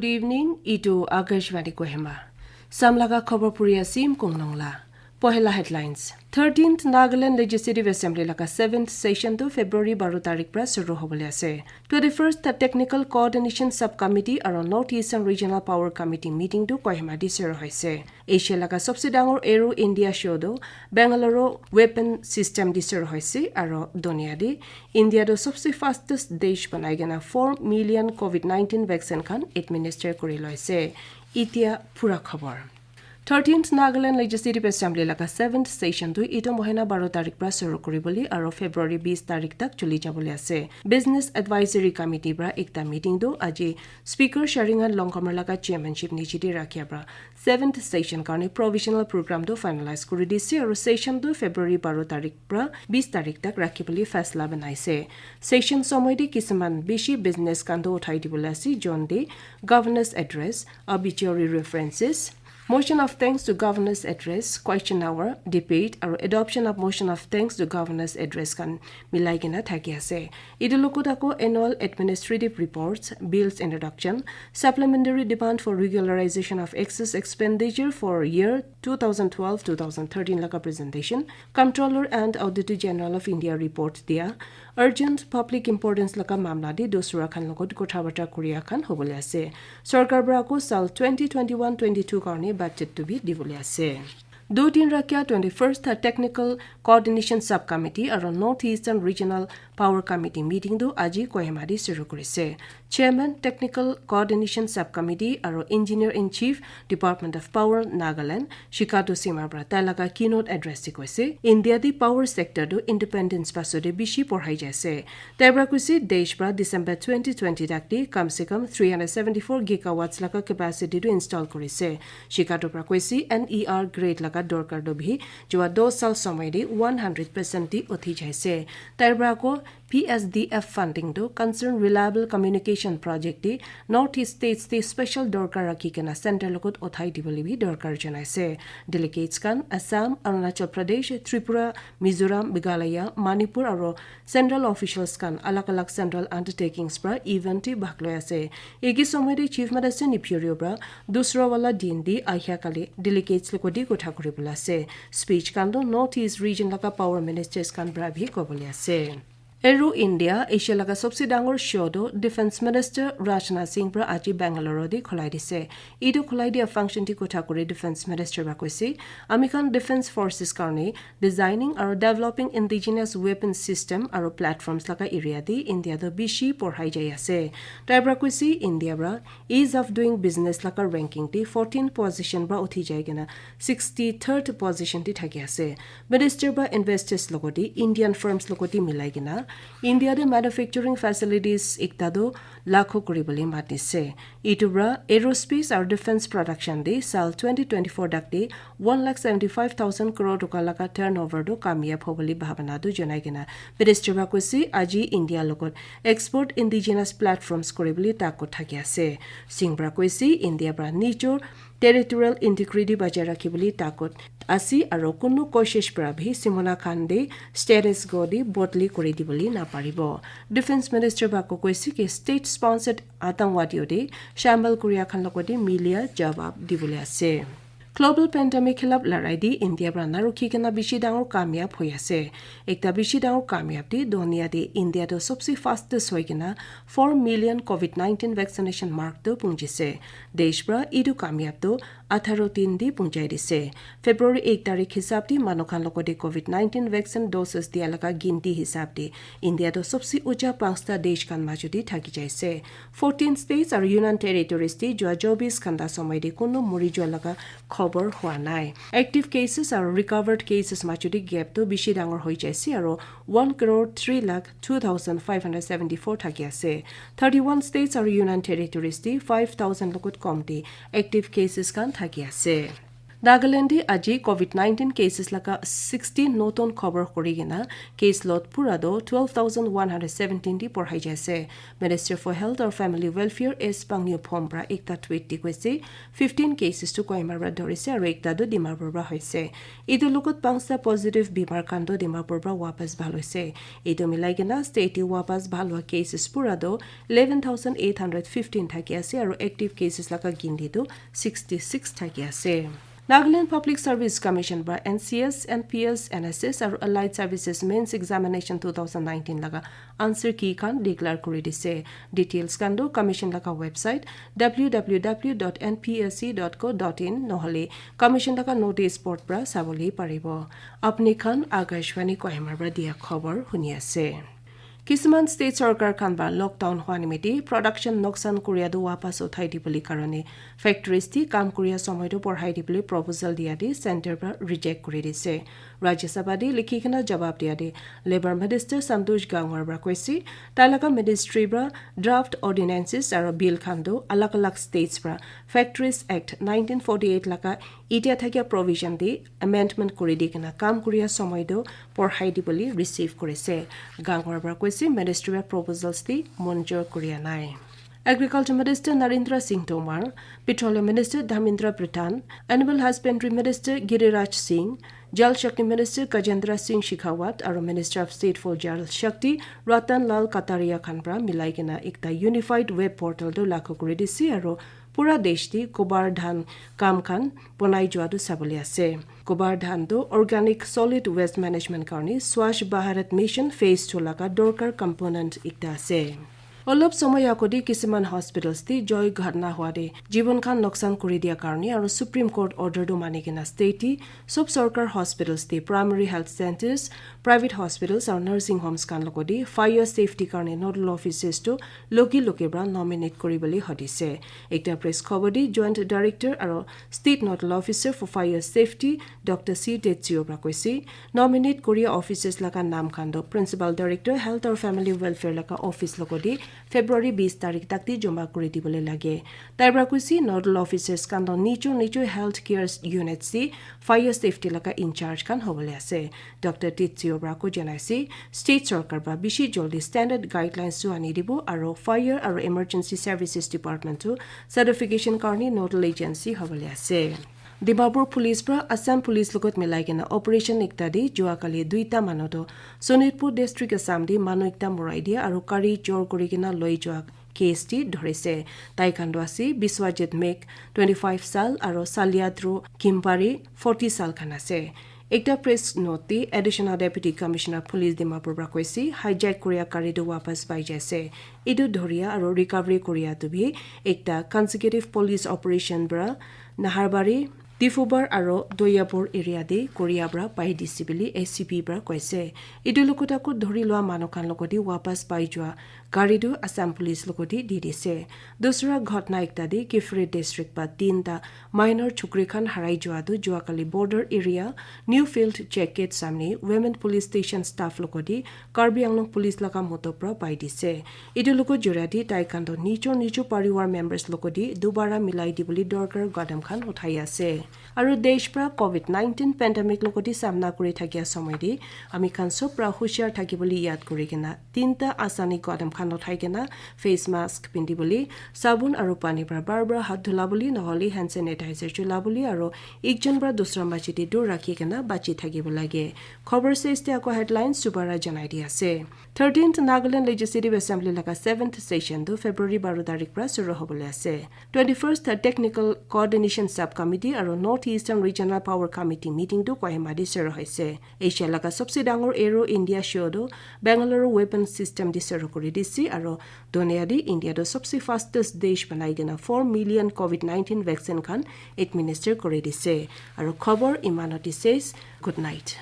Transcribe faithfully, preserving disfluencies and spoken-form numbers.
Good evening, itu Akashvani Kohima. Samlaga khobor puri asim konglong la. Pohela headlines. Thirteenth Nagaland Legislative Assembly laga seventh session tu February baro tarik pra shuru hobole ase. Twenty-first Technical Coordination Subcommittee aro North Eastern Regional Power Committee meeting tu Kohima di shuru hoise. Asia laga sobse dangor Aero India show tu Bangalore weapon system di shuru hoise aro dunia di India tu sobse fastest desh banai kena four million COVID nineteen vaccine khan administer kuri loise. Itia pura khobor. Thirteenth Nagaland Legislative Assembly laga seventh session tu itu mohina baro tarik pra shuru kuribole aro February bis tarik tak chuli jabole ase. Business Advisory Committee pra ekta meeting tu aji Speaker Sharingan Longkhamar laga chairmanship niche te rakhia pra seventh session karne provisional program tu finalize kuri dise aro session tu February baro tarik pra bis tarik tak rakhibole faisla banaise. Session somoy te kisuman bishi business khan tu uthai dibole ase, jon te governance address, obituary references, motion of thanks to governor's address, question hour, debate, aro adoption of motion of thanks to governor's address khan milai kena thaki ase. Itu logot ako annual administrative reports, bills introduction, supplementary demand for regularization of excess expenditure for year two thousand twelve two thousand thirteen laga presentation, Comptroller and Auditor General of India report dia, urgent public importance laga mamla di dusra khan logot kotha barta kuria khan hobole ase. Sorkar pra ako sal twenty twenty-one twenty-two karne budget tu bi dibole ase. Dutin rakhia twenty-first Technical Coordination Subcommittee aro North Eastern Regional Power Committee meeting tu aji Kohima di shuru kurise. Chairman Technical Coordination Subcommittee aro Engineer in Chief, Department of Power, Nagaland, Shikado Sima pra tai laga keynote address te koise, India di power sector tu independence pasode bishi porhai jaise. Tai pra koise, desh pra December twenty twenty tak te kam se kam three hundred seventy-four gigawatts laga capacity tu install kurise. Shikado pra koise, N E R grid laga dorkar tu bhi jua dos sal somoy te one hundred percent te uthi jaise. Tai pra ako P S D F funding tu concern reliable communication project te North East states te special dorkar rakhi kena center logot uthai dibole bi dorkar janaise. Delegates khan Assam, Arunachal Pradesh, Tripura, Mizoram, Meghalaya, Manipur aro central officials khan alag alag central undertakings pra event te bhag loi ase. Eki somoy te Chief Minister Neiphiu Rio pra dusra wala din te ahia kali delegates logot te kotha kuribole ase. Speech khan tu North East region laga power ministers khan pra bi kobole ase. Aero India, Asia laga sobse dangor show tu Defence Minister Rajnath Singh pra aji Bangalore te khulai dise. Itu khulai dia function te kotha kuri Defence Minister pra koise, ami khan defence forces karne designing aro developing indigenous weapon system aro platforms laga area te India tu bishi porhai jai ase. Tai pra koise, India pra ease of doing business laga ranking te fourteen position pra uthi jai kena sixty-third position te thaki ase. Minister pra investors logot te Indian firms logot te milai kena India te manufacturing facilities ekta tu lakho kuribole matise. Itu pra aerospace aro defence production te sal twenty twenty-four tak te one lakh seventy-five thousand crore toka laga turnover tu kamyab hobole bhabana tu janai kena Minister pra koise, aji India logot export indigenous platforms kuribole takot thaki ase. Singh pra koise, India pra nijor territorial integrity bajai rakhibole takot ase aro kunu koshish pra bhi simona khan te status quo te bodli kuri dibole naparibo. Defence Minister pra koise ki state sponsored atangwadi te shamil kuria khan logot te milia jawab dibole ase. Global pandemic khilap larai te India pra narukhi kena bishi dangor kamyab hoi ase. Ekta bishi dangor kamyab te dunia te India tu sobse fastest hoi kena four million COVID nineteen vaccination mark tu punchise. Desh pra itu kamyab tu atharo din te punchai dise. February ek tarik hisab te manu khan logot te COVID nineteen vaccine doses dia laga ginti hisab te India tu sobse uja panchta desh khan majo te thaki jaise. Fourteen states aro Union Territories te jua chobis ghanta somoy te kunu muri jua laga khobor hua nai. Active cases aro recovered cases majo te gap tu bishi dangor hoi jaise aro one crore three lakh two thousand five hundred seventy-four thaki ase. Thirty-one states aro Union Territories te five thousand logot kom te active cases khan thaki ase. Nagaland te aji covid nineteen cases laga sixty notun khobor kuri kena case load pura do twelve thousand one hundred seventeen di porhai jai ase. Minister for Health or Family Welfare S Pangyo Phom pra ekta tweet di koise, fifteen cases tu Kohima pra dhorise aru ekta tu Dimapur pra hoise. Etu logot pangsta positive bimar khan tu Dimapur pra wapas bhal hoise. Etu milai kena state te wapas bhal hua cases pura tu eleven thousand eight hundred fifteen thaki ase aru active cases laga ginti tu sixty six thaki ase. Nagaland Public Service Commission pra N C S, N P S, N S S aru Allied Services Mains Examination two thousand nineteen laga answer key khan declare kuri dise. Details khan tu commission laga website w w w dot n p s c dot co dot in nohole commission laga notice board pra sabole paribo. Apni khan Akashvani Kohima pra dia khobor huni ase. Kisuman state sarkar khan ba lockdown hwa nimiti production noksan kuria tu wapas uthai dibole karone factories ti kam kuria somoy tu borhai dibole proposal dia di center pra reject kuri dise. Rajya Sabha ti likhi kena jawab dia ti Labour Minister Santosh Gangwar pra koise, tai laga ministry pra draft ordinances aru bill khan tu alag alag states pra Factories Act nineteen forty-eight laga etia thakia provision te amendment kuri di kena kam kuria somoy tu porhai dibole receive kurise. Gangwar pra koise ministry pra proposals te monjur kuria nai. Agriculture Minister Narendra Singh Tomar, Petroleum Minister Dharmendra Pradhan, Animal Husbandry Minister Giriraj Singh, Jal Shakti Minister Gajendra Singh Shekhawat aru Minister of State for Jal Shakti Ratan Lal Kataria khan pra milai kena ekta unified web portal tu lagu kuri dise aru pura desh te gobar dhan kam khan bonai jua tu sabole ase. Gobar dhan tu organic solid waste management karone Swachh Bharat Mission Phase two laga dorkar component ekta ase. Olop somoy agodi kisuman hospitals te joy ghatna hwa te jibon khan noksan kuri dia karone aru Supreme Court order tu mani kena state te sob sarkar hospitals te primary health centers, private hospitals aru nursing homes khan logodi fire safety karone nodal officers tu logi logi pra nominate kuri bole hodise. Ekta press khobor te Joint Director aru State Nodal Officer for Fire Safety Doctor C Tetsio pra koise, nominate kuria officers laga nam khan tu Principal Director Health or Family Welfare laga office logodi February bis tarik tak te joma kuri dibole lage. Tai pra koise nodal officers khan tu nichor nichor health care units te fire safety laga in charge khan hobole ase. Doctor Tetsio pra ko janaise, state sarkar pra bishi joldi standard guidelines tu ani dibo aru fire aru emergency services department tu certification karone nodal agency hobole ase. Dimapur Police pra Assam Police logot milai kena operation ekta te jua kali duita manu tu Sonitpur District Assam te manu ekta morai dia aru gari jor kuri kena loi jua case te dhorise. Tai khan tu ase Biswajit Meg, twenty five sal, aru Saliadru Kimpari, forty sal khan ase. Ekta press note te Additional Deputy Commissioner Police Dimapur pra koise, hijack kuria gari tu wapas pai jaise. Etu dhoria aru recovery kuria tu bi ekta consecutive police operation pra Naharbari, Difubar aru Doyapur area te kuria pra pai dise bole A C P pra koise. Etu logot ako dhori lua manu khan logot te wapas pai jua gari tu Assam Police logot te di dise. Dusra ghotna ekta te Kiphire District pra tinta minor chukri khan harai jua tu jua kali border area New Field Check Gate samne Women Police Station staff logot te Karbi Anglong Police laga moto pra pai dise. Etu logot joria te tai khan tu nichor nichor parivar members logot te dubara milai dibole dorkar gadam khan uthai ase. Aru desh pra covid nineteen pandemic logot te samna kuri thakia somoy te ami khan sob pra hushiar thaki bole yad kuri kena tinta asani gadam khan uthai kena face mask pindi bole, sabun aru pani pra bar bar hath dhula bole, nohole hand sanitizer chula bole aru ekjon pra dusra maji te dur rakhi kena bachi thaki bo lage. Khobor shes te ako headlines dubara janai di ase. Thirteenth Nagaland Legislative Assembly laga seventh session tu February baro tarik pra shuru hobole ase. Twenty first Technical Coordination Subcommittee aru North Eastern Regional Power Committee meeting tu Kohima te shuru hoise. Asia laga sobse dangor Aero India show tu Bangalore weapon system te shuru kuri dise aru dunia te India tu sobse fastest desh banai kena four million covid nineteen vaccine khan administer kuri dise. Aru khobor imanot te shes. Good night.